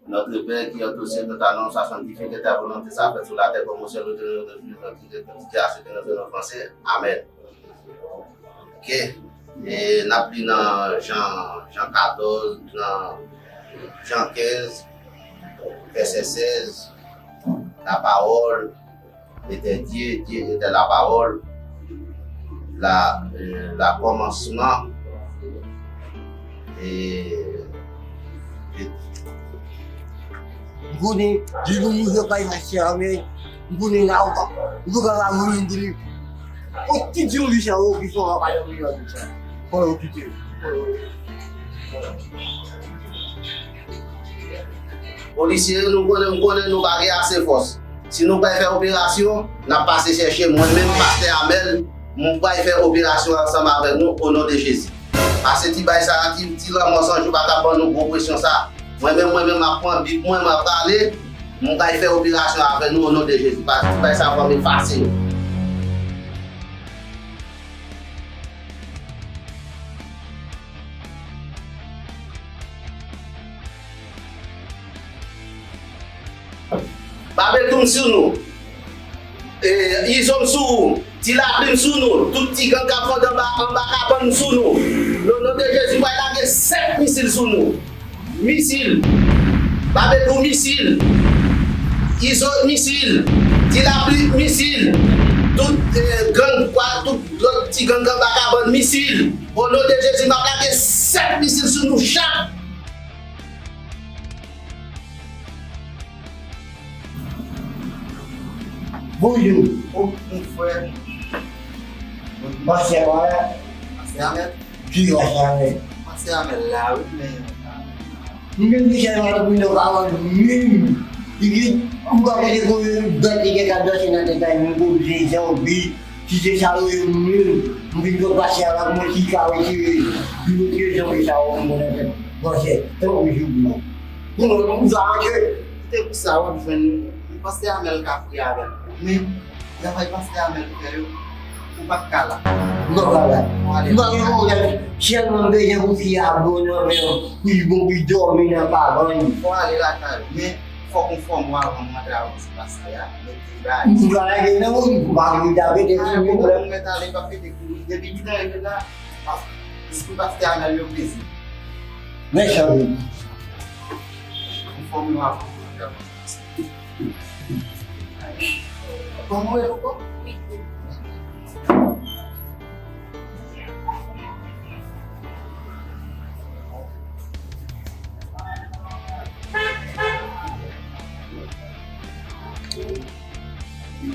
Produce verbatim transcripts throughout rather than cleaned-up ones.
Notre Père qui es aux cieux, que ta nom soit sanctifié, que ta volonté soit faite sur la terre comme au ciel. Amen. Ok. E n ap li nan Jan, Jan katòz, nan Jan kenz, vèsè sèz, la parole était Dieu, Dieu était la parole, la, euh, la kòmansman, e, e, M konnen, di nou moun yo pa imaj se amèn. M konnen la ou pa, ou pa ka voye m di li. O ti di yon di sa, o ki fò pa pa yon di sa. Fò yo kite. Polisye yo, nou konnen, m konnen nou pa gen ase fòs. Si nou pral fè operasyon, n ap pase chèche mwen menm, pastè Amèl, m pral fè operasyon ansanm avèk nou, o non de Jezi. Pase ti bay sa, ti, ti lanmò san jou pa ka ban nou gwo presyon sa. Mwen menm, mwen menm, m ap pran Bib mwen, m ap prale, m pral fè operasyon avè nou, o non de Jezi. Pase ti bay sa, ban m efase yo. Babeldoum sou nou. E, Izo m sou ou. Ti Lapli m sou nou. Tout ti gang k ap vòt anba, anba kabann m sou nou. O non de Jezi, m pral lage sèt misil sou nou. Misil. Babeldoum misil. Izo misil. Ti Lapli misil. Tout, e, gang, kwa, tout lòt ti gang anba kabann misil. O non de Jezi, m ap lage sèt misil sou nou chak. Bonjou. O, mon frè. Pastè Amèl. Pastè Amèl. Ki pastè Amèl? Pastè Amèl la, wi, men. M gen ti chèz la pou nou pa wè menm. Li di, ou pa mete pou yon bèt li gen ka danse nan tèt la, yon gwo vye zanbi. Si se sa yo ye, m menm, m vin jwenn pastè a la pou mwen ki ka retire, vin retire zanbi sa yo pou mwen nan tèt. Bon, se twòp jou pou mwen. Pou mwen, pou sa, anke. Se pou sa w ap jwenn pastè Amèl ka priye avè m. Men, travay pastè Amèl fè yo, ou pa t ka la. M pa ka la. M pa gen pwoblèm. Sèlman m bezwen pou fi a bon nan men m, pou l bon, pou l dòmi nan kabann. Fò ale lakay ou. Men, fòk ou fòme w avan m antre avè w sou pastè a. M pa lage non, m pa vle tape de ti moun. Mwen t ale pa pete kouri. Depi ki tan yo la, espri pastè Amèl yo peze. Men sa vle di. Konfòme w avè w. Kòman w ye koko?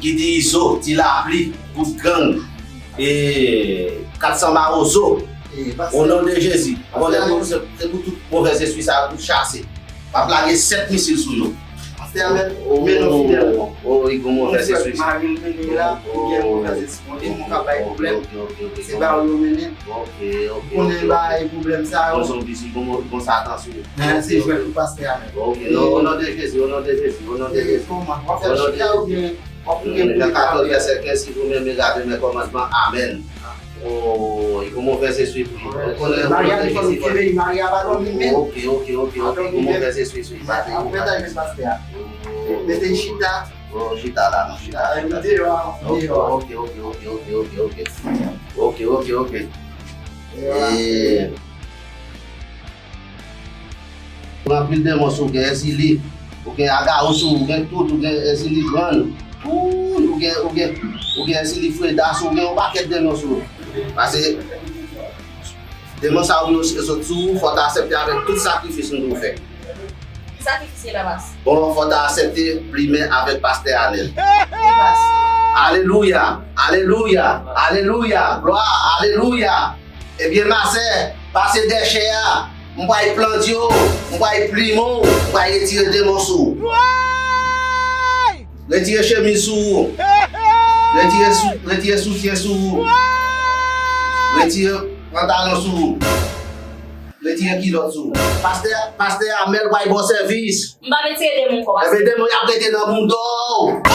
Ki di Izo, Ti Lapli, Bout Gang, e, kat san mawozo. O non de Jezi. Konnen pou, se, se pou tout movèz espri sa yo tout chase. M ap lage sèt misil sou yo. Pastè Amèl, men nou fidèl. O, o, li gon movèz espri. Mari m mennen la, li gen movèz espri. Li gon ka bay pwoblèm. Se ba yo mennen. Ok, ok, ok. Konnen bay pwoblèm sa yo. Gon zonbi, si gon, gon satan sou yo. Men se jwèt pou pastè Amèl. Ok, non, o non de Jezi, o non de Jezi, o non de Jezi. Kòman? W ap fè chita oubyen w ap priye pou li? Jan katòz vèsè kenz, si vous m'aimez, gardez mes commandements. Amèn. O, li gon movèz espri pou li. Mari a, li fò nou kenbe li, mari a pa dòmi menm. Ok, ok, ok, ok. Li gon movèz espri sou li, pa te. Apre ta jwenn pastè a. Mete l chita. O, chita la, non, chita la. Li deyò a, li deyò a. Ok, ok, ok. Ok, ok, ok. E, Ou gen anpil demon sou ou, gen Èzili, ou gen Agawou sou ou, ou gen tout, ou gen Èzili Grann, ou, ou gen, ou gen, ou gen Èzili Freda sou ou, ou gen yon pakèt demon sou ou. Paske demon sa yo, yo sot sou ou, fò w ta aksepte avèk tout sakrifis nou pou fè. Ki sakrifis ye la, pas? Bon, fò w ta aksepte plimen avèk pastè Anèl. Wi, pas. Alelouya, alelouya, alelouya, glwa, alelouya. Ebyen, masè, pase dèchè a, m pral plandye w, m pral plimen w, m pral retire demon sou ou. Woy! Retire chemiz sou ou. Retire sou, retire soutyen sou ou. Woy! Retire pantalon sou ou. Retire kilòt sou ou. Pastè, pastè Amèl pral ba w sèvis. M pa retire demon ankò, pastè. Ebyen, demon y ap rete nan mouda w.